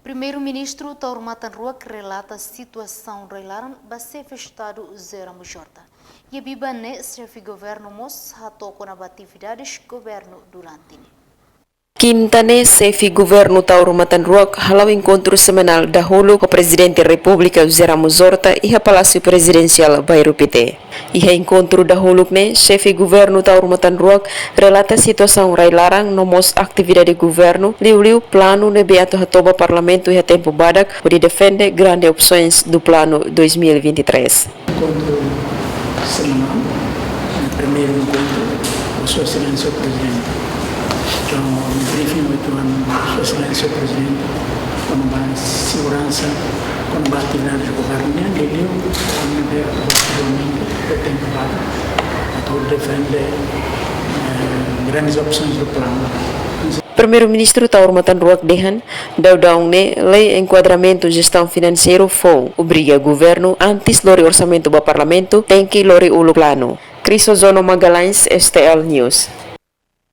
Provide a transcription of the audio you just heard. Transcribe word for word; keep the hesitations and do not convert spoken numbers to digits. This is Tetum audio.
Primeiru-Ministru Taur Matan Ruak relata situasaun rai-laran ba Xefe Estadu José Ramos Horta. Iha biban ne'e, Xefe Governu mós hato'o kona-ba atividades governu durante ne'e. Kinta ne'e, Xefe Governu Taur Matan Ruak hala'o enkontru semanál dahuluk ho Prezidente Repúblika José Ramos Horta iha Palásiu Prezidensiál Bairru Pité. Iha enkontru dahuluk ne'e, Xefe Governu Taur Matan Ruak relata situasaun rai-laran no mós atividade governu, liuliu planu ne'ebé atu hato'o ba Parlamentu iha tempu badak, hodi defende grande opções do Plano dois mil e vinte e três. Enkontru semanál, eh, primeiru enkontru ho Sua Exelénsia Prezidente. Entaun, briefing oituan Sua Exelénsia Prezidente, kona-ba seguransa, kona-ba atividades governu nian, liuliu, kona-ba atividade governu iha tempu badak, atu defende, eh, grandes opções do plano. Primeiru-Ministru Taur Matan Ruak dehan, daudaun ne'e, Lei Enkuadramentu Jestaun Finanseiru foun obriga governu, antes lori orsamentu ba Parlamentu, tenke lori uluk planu. Crisozono Magalhães, S T L News.